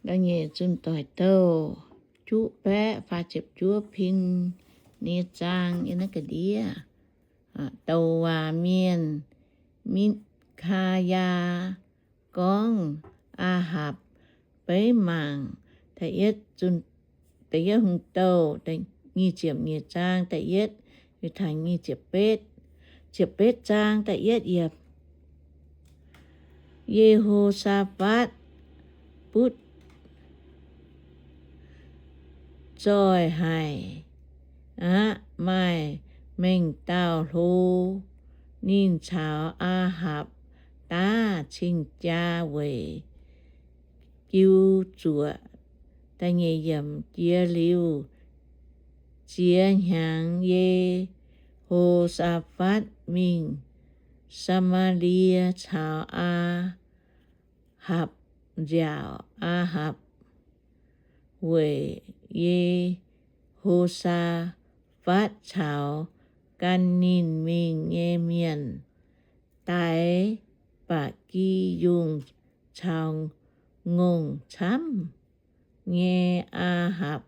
Da'nyeic Zunh Doic Douh juqv baeqv faah ziepc juov pin nyei zaang yiem naaiv ga'ndiev. Douc waac mienh Mitv^kaa^yaa gorngv Aa^hapc beiv mangc. Da'yietv Hungh Douh nyic ziepc nyeic zaang da'yietv taux nyic ziepc betv, ziepc betv zaang da'yietv yiemc. Ye^ho^saa^fatv butv zoih haic aqv, maaih mengh dauh hlo. Ninh caux Aa^hapc daav cing-jaa weic jiu zuoqc. Jiex liuz ziex hnyangx, Ye^ho^saa^fatv mingh Saa^maa^lie caux Aa^hapc nziaauc. Aa^hapc weic Ye^ho^saa^fatv caux gan ninh mingh nyei mienh daix ba'gi yungh caux ngongh camv nyei. Aa^hapc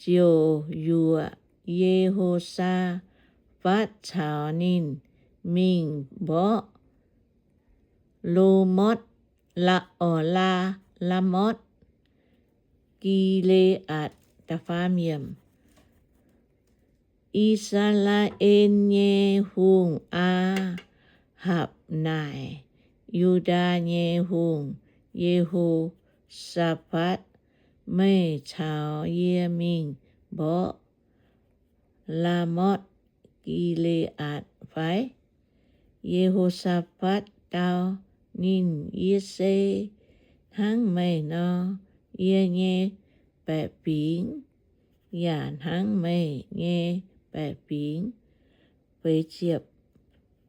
ziouc yuoqc Ye^ho^saa^fatv caux ninh mingh mborqv Lo^mortv, Laa, orqc, Laa, Laa^mortv Gi^le^aatc. I^saa^laa^en nyei hungh, Aa^hapc, naaic Yu^ndaa nyei hungh, Ye^ho^saa^fatv, Meih caux yie mingh mborqv Laa^mortv Gi^le^aatc fai? Ye^ho^saa^fatv dau ninh, Yie se hnangv meih nor, yie nyei baeqc fingx yaac hnangv meih nyei baeqc fingx. Feix ziepc,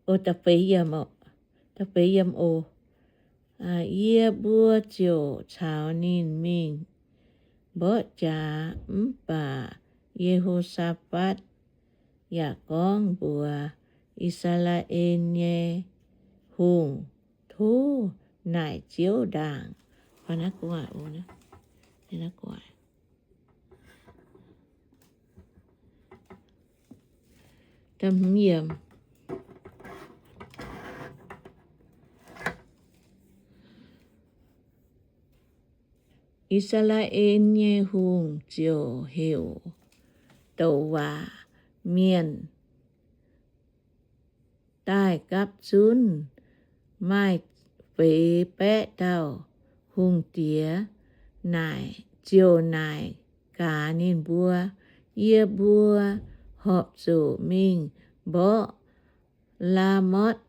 o, da'feix yiem, da'feix yiem, o. Yie mbuo ziouc caux ninh mingh mborqv jaax. Mv baac Ye^ho^saa^fatv yaac gorngv mbuox I^saa^laa^en nyei hungh, Tov naaic Ziouv ndaangc. I^saa^laa^en nyei hungh ziouc heuc douc waac mienh daaih gapv zunv, maaih feix baeqv dauh hungh diex, naaic, ziouc naaic gaax ninh mbuo, Yie mbuo horpc zuqc mingh mborqv Laa^mortv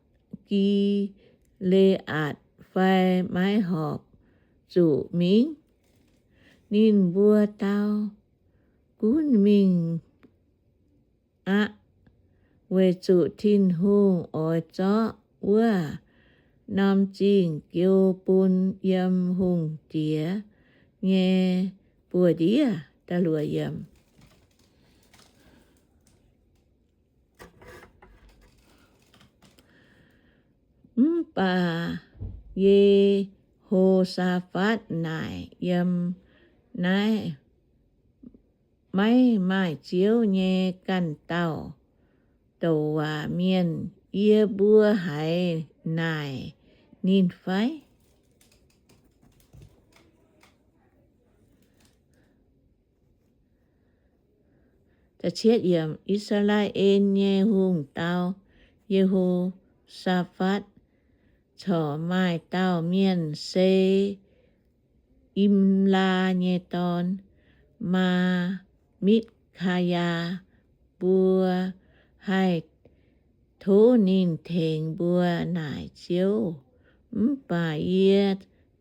Gi^le^aatc fai maiv horpc zuqc mingh? Ninh mbuo dau, Gunv mingh aqv, weic zuqc Tin-Hungh oix zorqv wuov norm zingh jiu bun yiem hungh diex nyei buoz-ndiev. Mv baac Ye^ho^saa^fatv naaic yiem naaiv maiv maaih Ziouv nyei ganh dauh douc waac mienh, Yie mbuo haiz naaic ninh fai? I^saa^laa^en nyei hungh dau Ye^ho^saa^fatv, Corc maaih dauh mienh se Imlaa nyei dorn, Maa, Mitv^kaa^yaa. Mbuo haih tov ninh tengx mbuo naaic Ziouv. Mv baac yie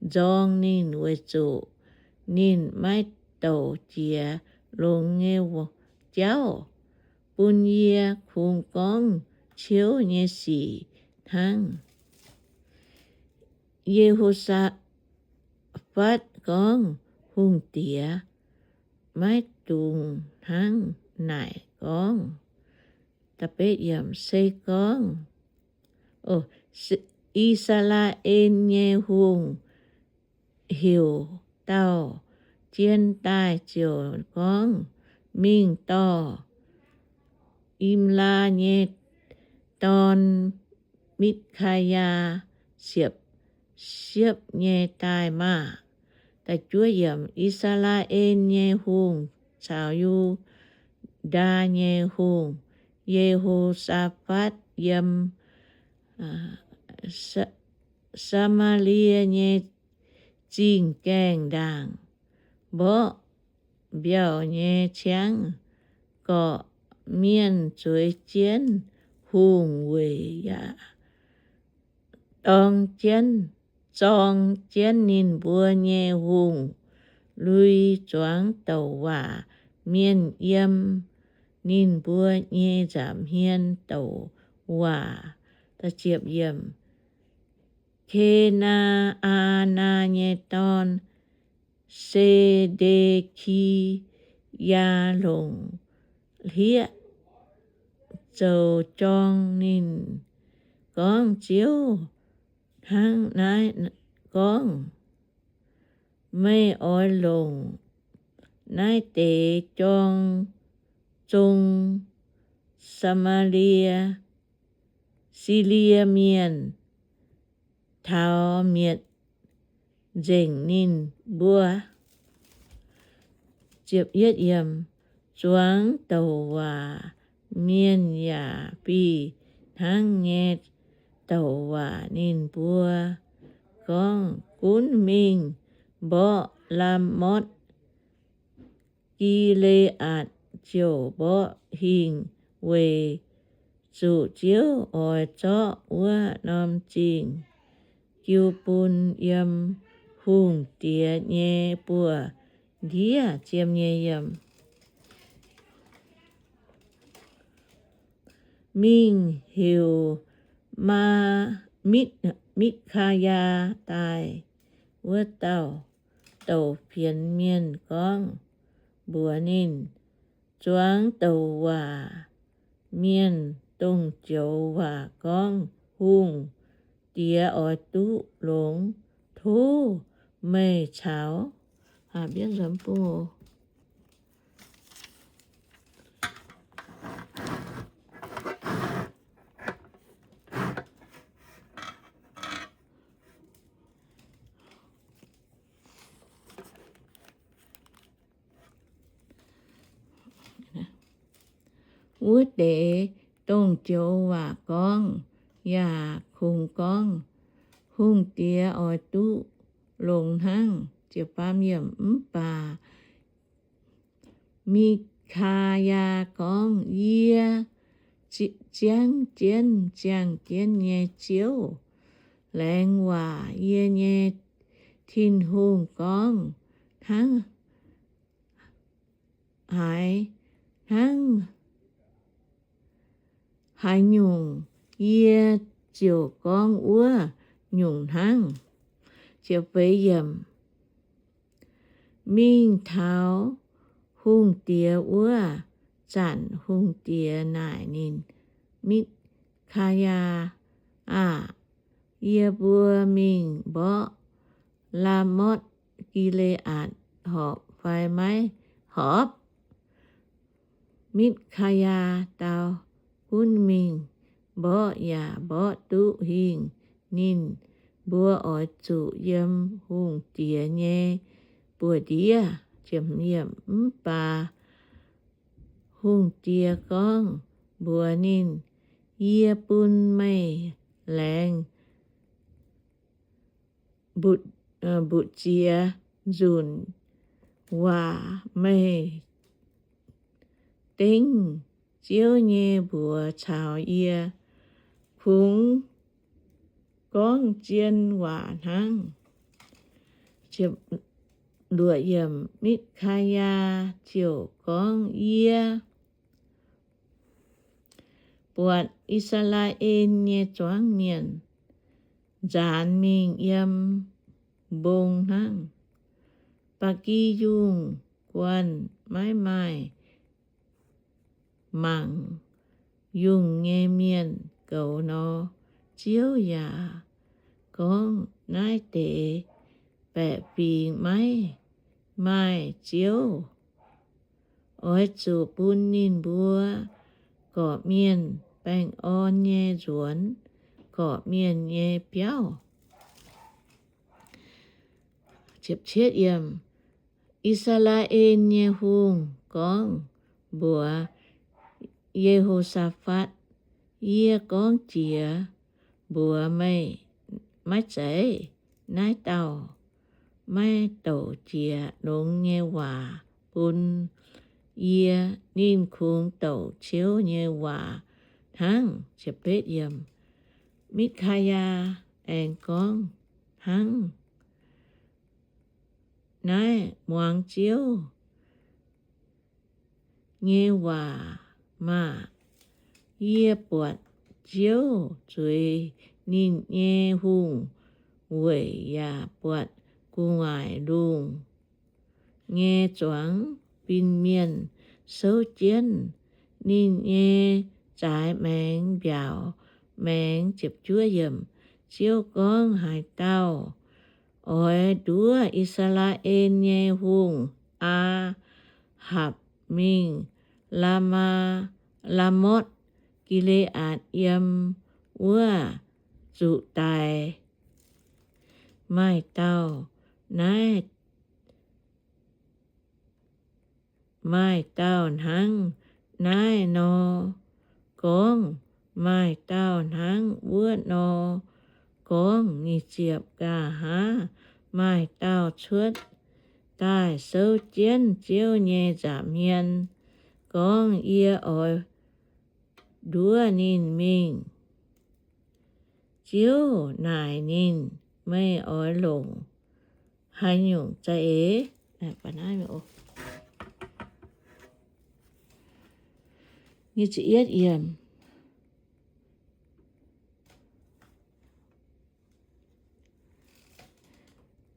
nzorng ninh weic zuqc ninh maiv douc jiex longx nyei jauv, bun yie kungx gorngv ciouv nyei sic hnangv. Ye^ho^saa^fatv gorngv, Hungh diex, maiv dungx hnangv naaic gorngv. Se gorngv I^saa^laa^en nyei hungh heuc dauh jien daaih ziouc gorngv, Mingh dorh Imlaa nyei dorn, Mikaiyaa, siepv-siepv nyei daaih maah! I^saa^laa^en nyei hungh caux Yu^ndaa nyei hungh, Ye^ho^saa^fatv, yiem Saa^maa^lie nyei zingh gaengh ndaangc mborqv mbiauh nyei ciangv gorqv, mienh zueiz jienv hungh weic yaac dorng jienv, zorng jienv ninh mbuo nyei hungh, lui zuangx douc waac mienh yiem ninh mbuo nyei nza'hmien douc waac. Ke^naa^aa^naa nyei dorn, Se^nde^ki^yaa, longc hlieqv zoux jorng. Ninh gorngv, Ziouv hnangv naaiv gorngv, Meih oix longc naaiv deix jorng zong Saa^maa^lie, Silie Mienh taux mietc nzengc ninh mbuo. Zuangx douc waac mienh yaac fih hnangv nyei douc waac ninh mbuo gorngv, Gunv mingh mborqv Laamotv Gi^le^aatc ziouc mborqv hingh, weic zuqc Ziouv oix zorqv wuov norm zingh jiu bun yiem hungh diex nyei buoz-ndiev. Mingh heuc Maa, Mitv, Mitv^kaa^yaa daaih. Wuov dauh douc fienx mienh gorngv mbuox ninh, Zuangx douc waac mienh dongh joux waac gorngv hungh diex oix duqv longx. Tov meih caux Wuov deix dongh joux waac gorngv yaac kungx gorngv, Hungh diex oix duqv longx hnangv. Mv baac Mikaa^yaa gorngv, Yie ziangv jienv ziangh jienv nyei Ziouv, laengz waac yie nyei Tin-Hungh gorngv, hnangv haaix, hnangv haaix nyungc, yie ziouc gorngv wuov nyungc hnangv. Mingh taux hungh diex wuov zanc, hungh diex naaic ninh, Mikv^kaa^yaa aah! Yie mbuo mingh mborqv Laamotv Gi^le^aatc horpc fai maiv horpc? Mitv^kaa^yaa dau, Gunv mingh mborqv yaac mborqv duqv hingh. Ninh mbuo oix zuqc yiem hungh diex nyei buoz-ndiev. Mv baac hungh diex gorngv mbuox ninh, Yie bun meih laengz mbu'ziex nzunc waac, meih dengv Ziouv nyei mbuox caux yie, kungx gorngv zien waac hnangv. Mitv^kaa^yaa ziouc gorngv, Yie buatc I^saa^laa^en nyei zuangx mienh nzaanx mingh yiem mbong hnangv. Ba'gi yungh guanh maiv maaih mangc yungh nyei mienh goux nor, Ziouv yaac gorngv, Naaiv deix baeqc fingx maiv maaih ziouv. Oix zuqc bun ninh mbuo gorqv-mienh baengh orn nyei nzuonx, gorqv-mienh nyei biauv. I^saa^laa^en nyei hungh gorngv mbuox Ye^ho^saa^fatv, Yie gorngv jiex mbuox meih, maiv zeiz naaiv dauh maiv douc jiex longx nyei waac bun yie. Ninh kungx douc Ziouv nyei waac hnangv. Mitv^kaa^yaa aengx gorngv hnangv naaiv, Muangx Ziouv nyei waac maah! Yie buatc Ziouv zuiz ninh nyei hungh weic yaac buatc gu'nguaaic lungh nyei zuangx fin-mienh souv jienv. Ninh nyei zaaix maengx mbiaauc maengx. Ziouv gorngv, Haaix dauh oix nduov I^saa^laa^en nyei hungh, Aa^hapc, mingh Laa^maa, Laa^motv Gi^le^aatc yiem wuov zuqc daic. Maaih dauh naaiv, maaih dauh hnangv naaiv nor gorngv, maaih dauh hnangv wuov nor gorngv. Nqa'haav maaih dauh cuotv daaih souv jienv Ziouv nyei nza'hmien gorngv, Yie oix nduov ninh mingh. Ziouv naaic ninh, Meih oix longc haaix nyungc za'eix?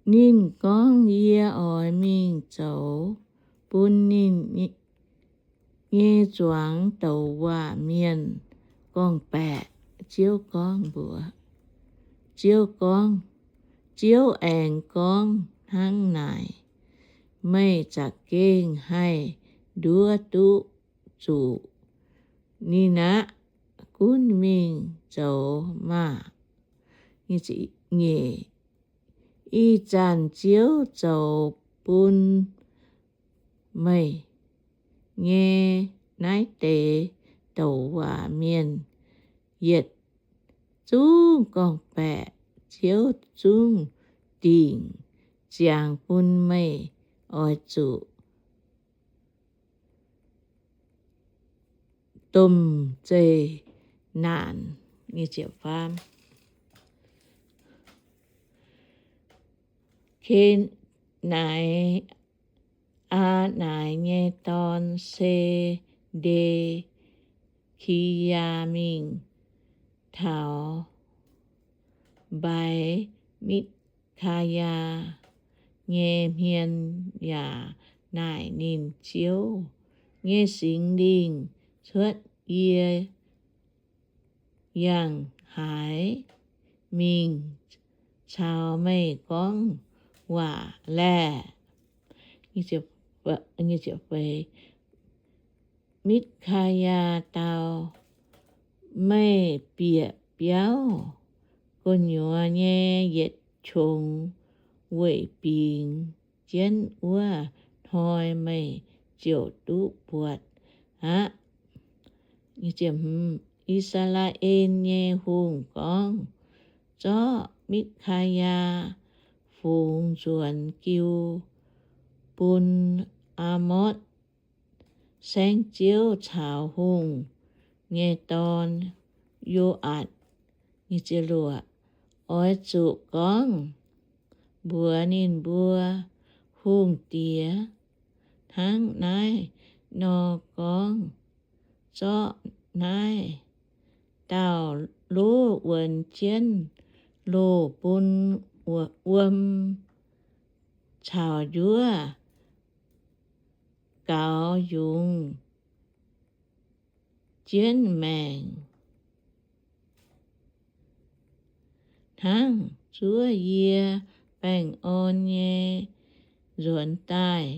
Ninh gorngv, Yie oix mingh zoux bun ninh nyei zuangx douc waac mienh gorngv-baeqc. Ziouv gorngv mbuox, Ziouv gorngv, Ziouv aengx gorngv hnangv naaic, Meih za'gengh haih nduov duqv zuqc ninh aqv. Gunv mingh zoux maah! Ih zanc Ziouv zoux bun meih nyei naaiv deix douc waac mienh yietc zungv gorngv-baeqc, Ziouv zungv dingc ziangx bun meih oix zuqc domh zeih naanc. Ke^naa^aa^ni nyei dorn, Se^nde^ki^yaa, mingh taux Mbai Mitv^kaa^yaa nyei hmien yaac naaic ninh, Ziouv nyei Singx Lingh cuotv yie yangh haaix mingh caux meih gorngv waac laeh? Mitv^kaa^yaa dau, Meih bieqc biauv gu'nyuoz nyei yietc qongx weic bingx jienv wuov hnoi meih ziouc duqv buatc aqv. I^saa^laa^en nyei hungh gorngv, Zorqv Mitv^kaa^yaa fungx nzuonx jiu bun Aa^mortv saengv-ziouv caux hungh nyei dorn, Yo^aatc. Oix zuqc gorngv mbuox ninh mbuo, Hungh diex hnangv naaiv nor gorngv, Zorqv naaiv dauh loqv wuonx jienv loh bun wuom caux njuov gaux yungz jienv maengc, hnangv zuov yie baengh orn nyei nzuonx daaih.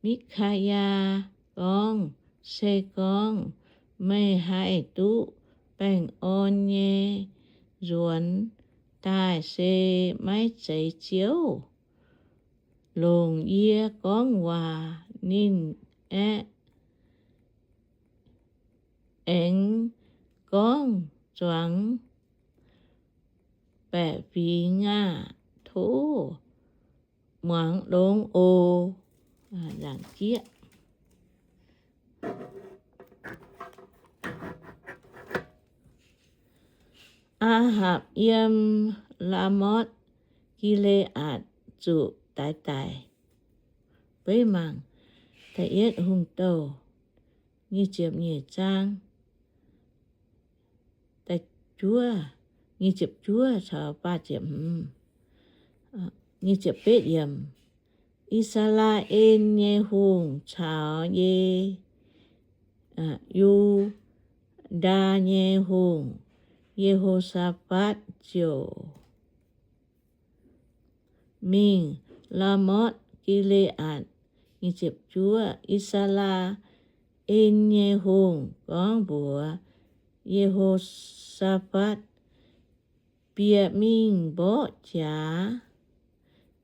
Mikaa^yaa gorngv, Se gorngv meih haih duqv baengh orn nyei nzuonx daaih, se maiv zeiz Ziouv longc yie gorngv waac, ninh aeqv, aengx gorngv zuangx baeqc fingx aah! Tov muangx longx oc. Aa^hapc yiem Laa^motv Gi^le^aatc zuqc daix daic. Beiv mangc da'yietv Hungh Douh nyic ziepc nyeic zaang, da'juov, nyic ziepc juov caux faah ziepc, nyic ziepc betv yiemc. I^saa^laa^en nyei hungh caux Ye, Yu^ndaa nyei hungh, Ye^ho^saa^fatv, ziouc mingh Laa^motv Gi^le^aatc. I^saa^laa^en nyei hungh gorngv mbuox Ye^ho^saa^fatv, Bieqc mingh mborqv jaax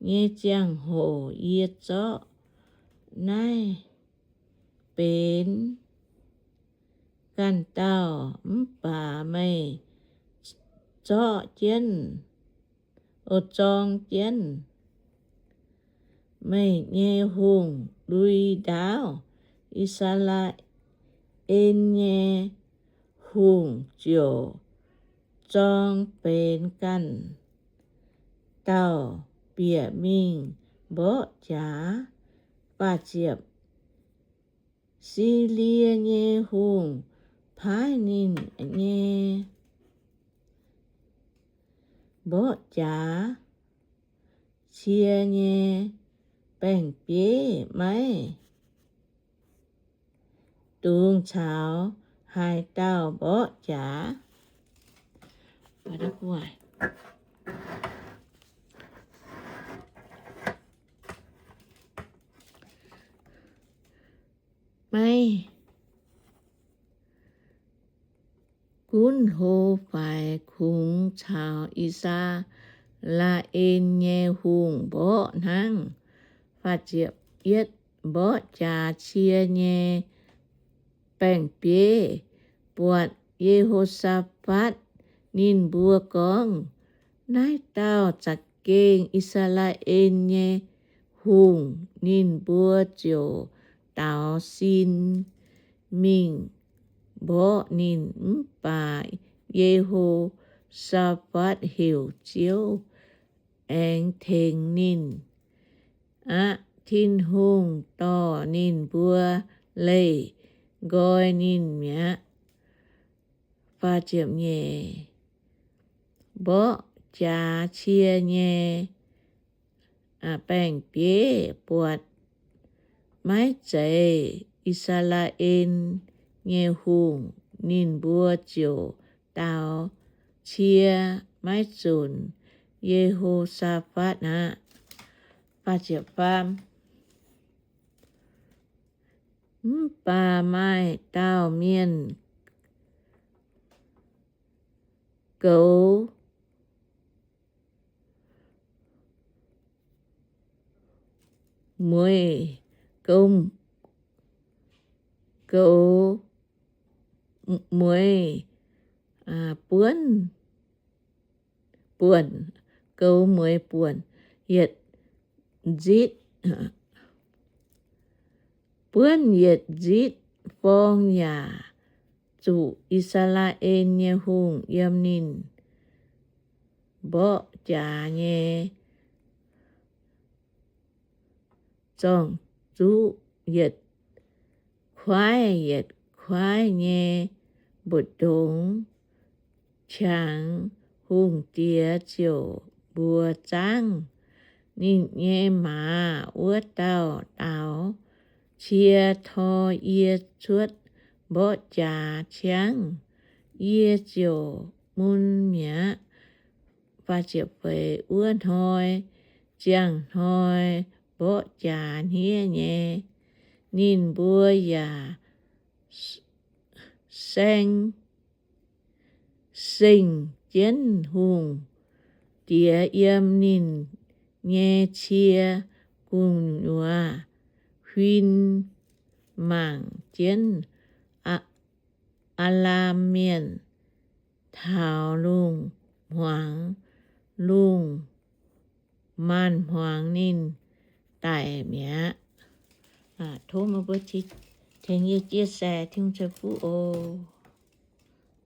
nyei ziangh hoc yie zorqv naaiv benx ganh dauh, mv baac meih zorqv jienv, o, zorng jienv meih nyei hungh lui-ndaauv. I^saa^laa^en nyei hungh ziouc zorng benx ganh dauh bieqc mingh mborqv jaax. Silie nyei hungh paaiv ninh nyei mborqv jaax cie nyei baeng-bieiv maiv dungx caux haaix dauh mborqv jaax. Maiv gunv hlo faix kungx caux I^saa^laa^en nyei hungh mborqv hnangv. Mborqv jaax cie nyei baeng-bieiv buatc Ye^ho^saa^fatv. Ninh mbuo gorngv, Naaiv dauh za'gengh I^saa^laa^en nyei hungh. Ninh mbuo ziouc daaux sin mingh mborqv ninh. Mv baac Ye^ho^saa^fatv heuc Ziouv aengx tengx ninh aqv. Tin-Hungh dorh ninh mbuo leih nqoi ninh mi'aqv. Mborqv jaax cie nyei baeng-bieiv buatc maiv zeiz I^saa^laa^en nyei hungh, ninh mbuo ziouc daaux cie maiv zunc Ye^ho^saa^fatv aqv. Mv baac maaih dauh mienh goux mueiz, goux, goux mueiz buonv, buonc, goux mueiz buonc yietc nzitv, buonv yietc nzitv forng yaac zuqc I^saa^laa^en nyei hungh yiem ninh mborqv jaax nyei zorng-zuqv yietc kuaaiv yietc kuaaiv nyei mbu'ndongx qangx. Hungh diex ziouc mbuox zaangv ninh nyei maaz wuov dauh, Daaux cie tor yie cuotv mborqv jaax ciangv, yie ziouc mun mi'aqv. Wuov hnoi, ziangh hnoi mborqv jaax hniev nyei, ninh mbuo yaac saeng, sengc jienv hungh diex yiem ninh nyei cie gu'nyuoz huin mangc jienv Aa^laam Mienh taux lungh hmuangx, lungh maanz-hmuangx ninh daic mi'aqv. Tov meih mbuo tengx yie chia sẻ Tin-Hungh ceix fuqv oc.